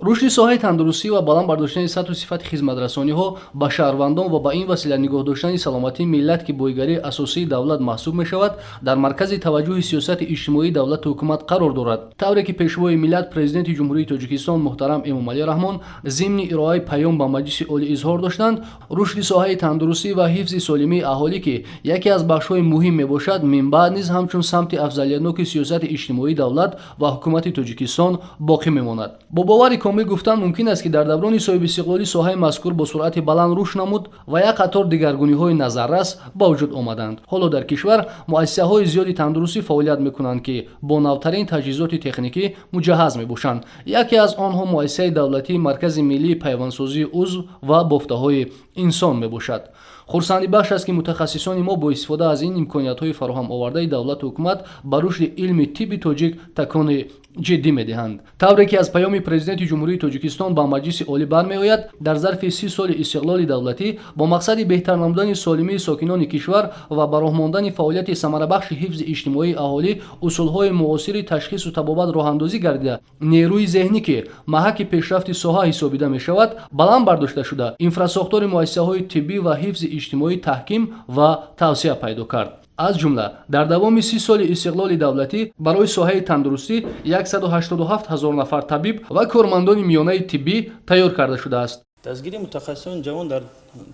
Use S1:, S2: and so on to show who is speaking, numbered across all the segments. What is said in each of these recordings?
S1: Рушди соҳаи тандурустӣ ва баланд бардоштани сатҳу сифати хизматрасониҳо ба шаҳрвандон ва ба ин васила нигоҳ доштани саломатии миллат, ки боигарии асосии давлат маҳсуб мешавад, дар маркази таваҷҷӯҳи сиёсати иҷтимоии давлату ҳукумат қарор дорад. Тавре ки Пешвои миллат, Президенти Ҷумҳурии Тоҷикистон муҳтарам Эмомалӣ Раҳмон зимни ироаи паём ба Маҷлиси Олӣ изҳор доштанд, рушди соҳаи тандурустӣ ва ҳифзи солимии аҳолӣ, ки яке аз бахшҳои муҳим мебошад, минбаъд низ ҳамчун самти афзалиятноки сиёсати иҷтимоии давлат ва ҳукумати Тоҷикистон боқӣ мемонад. Бо бовари комил гуфтан мумкин аст, ки дар даврони соҳибистиқлолӣ соҳаи мазкур бо суръати баланд рушд намуд ва як қатор дигаргуниҳои назаррас ба вуҷуд омаданд. Ҳоло дар кишвар муассисаҳои зиёди тандурустӣ фаъолият мекунанд, ки бо навтарин таҷҳизоти техникӣ муҷаҳҳаз мебошанд. Яке аз онҳо муассисаи давлатии Маркази миллии пайвандсозии узв ва бофтаҳои инсон мебошад. Хурсандибахш аст, ки мутахассисони мо бо истифода аз ин имкониятҳои фароҳам овардаи давлату ҳукумат ба рушди илми тибби тоҷик такони ҷиддӣ медиҳанд. Тавре ки аз паёми Президенти Ҷумҳурии Тоҷикистон ба Маҷлиси Олӣ бармеояд, дар зарфи 30 соли истиқлоли давлатӣ бо мақсади беҳтар намудани солимии сокинони кишвар ва ба роҳ мондани фаъолияти самарабахши ҳифзи иҷтимоии аҳолӣ усулҳои муосири ташхису табобат роҳандозӣ гардида, нерӯи зеҳнӣ, ки маҳаки пешрафти соҳа ҳисобида мешавад, баланд бардошта шуда, инфрасохтори муассисаҳои тиббӣ ва ҳифзи иҷтимоӣ таҳким ва тавсеа пайдо кард. Аз ҷумла дар давоми 30 соли истиқлоли давлатӣ барои соҳаи тандурустӣ 187 ҳазор нафар табиб ва кормандони миёнаи тиббӣ тайёр карда шудааст.
S2: Дастгирии мутахассисони ҷавон дар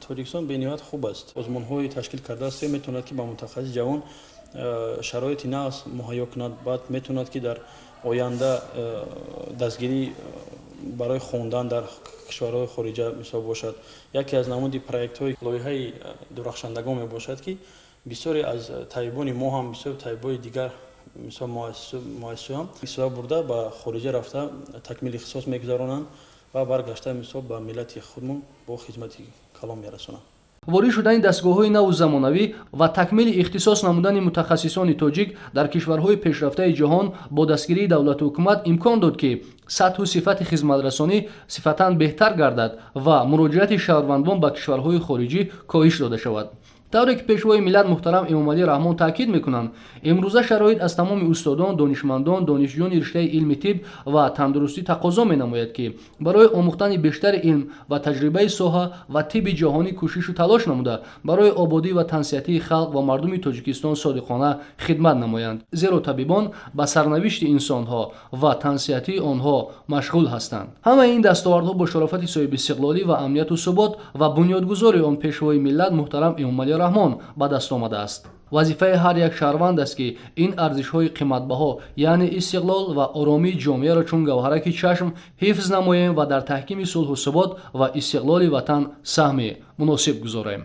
S2: Тоҷикистон бениҳоят хуб аст. Озмунҳои ташкил кардааст, метавонад, ки ба мутахассиси ҷавон шароити нағз муҳайё кунад. Баъд метавонад, ки дар оянда дастгирӣ барои хондан дар кишварҳои хориҷа мисол бошад. Яке аз намуди проектҳои лоиҳаи дурахшандагон мебошад, ки бисёре аз табибони мо ҳам, бисёри табибони дигар, мисол муассисаҳам истифода бурда, ба хориҷа рафта такмили ихтисос мегузаронанд ва баргашта, мисол, ба миллати худмон бо хизмати калон мерасонанд.
S1: Ворид шудани дастгоҳҳои наву замонавӣ ва такмили ихтисос намудани мутахассисони тоҷик дар кишварҳои пешрафтаи ҷаҳон бо дастгирии давлату ҳукумат имкон дод, ки сатҳу сифати хизматрасонӣ сифатан беҳтар гардад ва муроҷиати шаҳрвандон ба кишварҳои хориҷӣ коҳиш дода шавад. Тавре ки Пешвои миллат муҳтарам Эмомалӣ Раҳмон таъкид мекунанд, имрӯза шароит аз тамоми устодон, донишмандон, донишҷӯёни риштаи илми тиб ва тандурустӣ тақозо менамояд, ки барои омӯхтани бештари илм ва таҷрибаи соҳа ва тибби ҷаҳонӣ кӯшишу талош намуда, барои ободӣ ва тансиҳатии халқ ва мардуми Тоҷикистон содиқона хидмат намоянд, зеро табибон ба сарнавишти инсонҳо ва тансиҳатии онҳо машғул ҳастанд. Ҳамаи ин дастовардҳо бо шарофати соҳибистиқлолӣ ва амнияту субот ва бунёдгузори он, Пешвои миллат муҳтарам Эмомалӣ Раҳмон ба даст омадааст. Вазифаи ҳар як шаҳрванд аст, ки ин арзишҳои қиматбаҳо, яъне истиқлол ва оромии ҷомеаро чун гавҳараки чашм ҳифз намоем ва дар таҳкими сулҳу субот ва истиқлоли ватан саҳми муносиб гузорем.